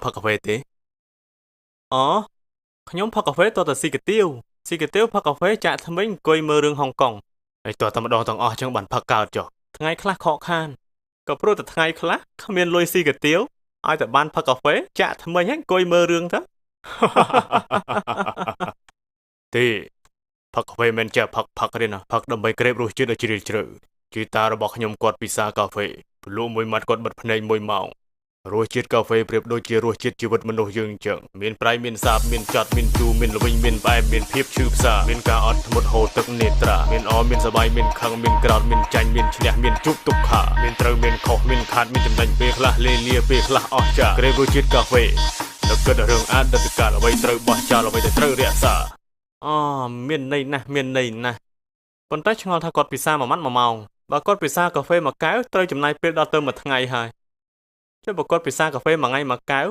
ផឹកកាហ្វេទេអូខ្ញុំផឹកកាហ្វេតតែស៊ីកាទៀវស៊ីកាទៀវផឹកកាហ្វេចាក់ថ្មិញអង្គុយមើលរឿងហុងកុងហើយតើតែម្ដងទាំងអស់ចឹងបានផឹកកើតចុះថ្ងៃខ្លះខកខានក៏ព្រោះតែថ្ងៃខ្លះគ្មានលុយស៊ីកាទៀវឲ្យតែបានផឹកកាហ្វេចាក់ថ្មិញហើយអង្គុយមើលរឿងទៅ ទេផឹកកាហ្វេមិនចេះផឹកផឹកទេណាផឹកដើម្បីក្រេបរសជាតិឲ្យជ្រាលជ្រៅជីតារបស់ខ្ញុំគាត់ពិសាកាហ្វេព្រលក់មួយម៉ាត់គាត់បិទភ្នែកមួយម៉ោងរសជាតិកាហ្វេប្រៀបដូចជារសជាតិជីវិតមនុស្សយើងអញ្ចឹងមានប្រៃមានសាបមានចត់មានជូរមានល្វីងមានផ្អែមមានភាពឈឺផ្សាមានការអត់ធ្មត់ហូរទឹកនេត្រាមានអមានសบายមានខឹងមានក្រោតមានចាញ់មានឈ្នះមានជប់ទុក្ខាមានត្រូវមានខុសមានខាតមានចំណេញពេលខ្លះលេលាពេលខ្លះអស់ចាក្រេបរសជាតិកាហ្វេនឹកគិតរឿងអតីតកាលអ្វីត្រូវបោះចោលអ្វីដែលត្រូវរក្សាអូមានន័យណាស់មានន័យណាស់ប៉ុន្តែឆ្ងល់ថាគាត់ពិសាមួយម៉ាត់មួយម៉ោងបើគាត់ពិសាកាហ្វេមួយកែវត្រូវចំណាយពេលដល់ទៅមួយថ្ងៃហើយចុះបើគាត់ពិសាកាហ្វេមួយថ្ងៃមួយកែវ